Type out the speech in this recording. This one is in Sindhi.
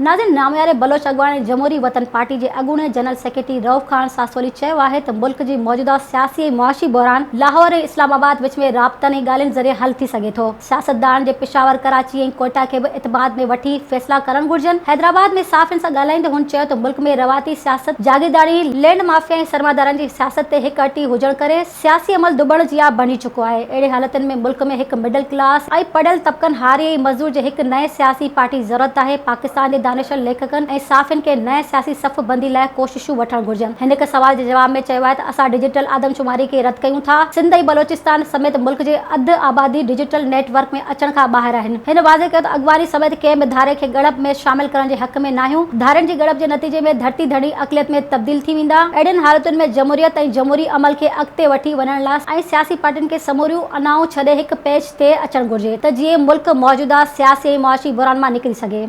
ناظرين نامياري بلوچ اڳواڻ ۽ جمهوري وطن پارٽي جي اڳوڻي جنرل سيڪريٽري رئوف خان ساسولي چيو آهي ته ملڪ جي موجوده سياسي ۽ معاشي بحران لاهور ۽ اسلام آباد وچ ۾ رابطن ۽ ڳالهين ذريعي حل ٿي سگهي ٿو، سياستدانن جي پشاور، ڪراچي ۽ ڪوئيٽا کي به اعتماد ۾ وٺي فيصلا ڪرڻ گهرجن. حيدرآباد ۾ صحافين سان ڳالهائيندي هن چيو ته ملڪ ۾ روايتي سياست، جاگيرداڻي، لينڊ مافيا ۽ سرمائيدارن جي سياست تي هڪ اٽي هجڻ ڪري سياسي عمل ڌٻڻ جيان بڻجي چڪو آهي. اهڙي حالتن ۾ ملڪ ۾ هڪ مڊل ڪلاس ۽ پڙهيل طبقن هاري ۽ مزدور جي هڪ نئين سياسي پارٽي ضرورت آهي. پاڪستان جي دانشور ليکڪن ۽ صحافين کي نئين سياسي صف بندي لاء ڪوششون وٺڻ گهرجن. هن هڪ سوال جي جواب ۾ چيو آهي ته اسان ڊجيٽل آدمشماري کي رد ڪيون ٿا. سنڌ ۽ بلوچستان سميت ملڪ جي اڌ آبادي ڊجيٽل نيٽ ورڪ ۾ اچڻ کان ٻاهر آهن. هن واضح ڪيو ته اڳواڻي سميت ڪنهن به ڌاري کي ڳڻپ ۾ شامل ڪرڻ جي حق ۾ ناهيون. ڌارين جي ڳڻپ جي نتيجي ۾ ڌرتي ڌڻي اقليت ۾ تبديل ٿي ويندا. اهڙين حالتن ۾ جمهوريت ۽ جمهوري عمل کي اڳتي وٺي وڃڻ لاء ۽ سياسي پارٽين کي سموريون انائون ڇڏي هڪ پيچ تي اچڻ گهرجي ته جيئن ملڪ موجوده سياسي ۽ معاشي بحران مان نڪري سگهي.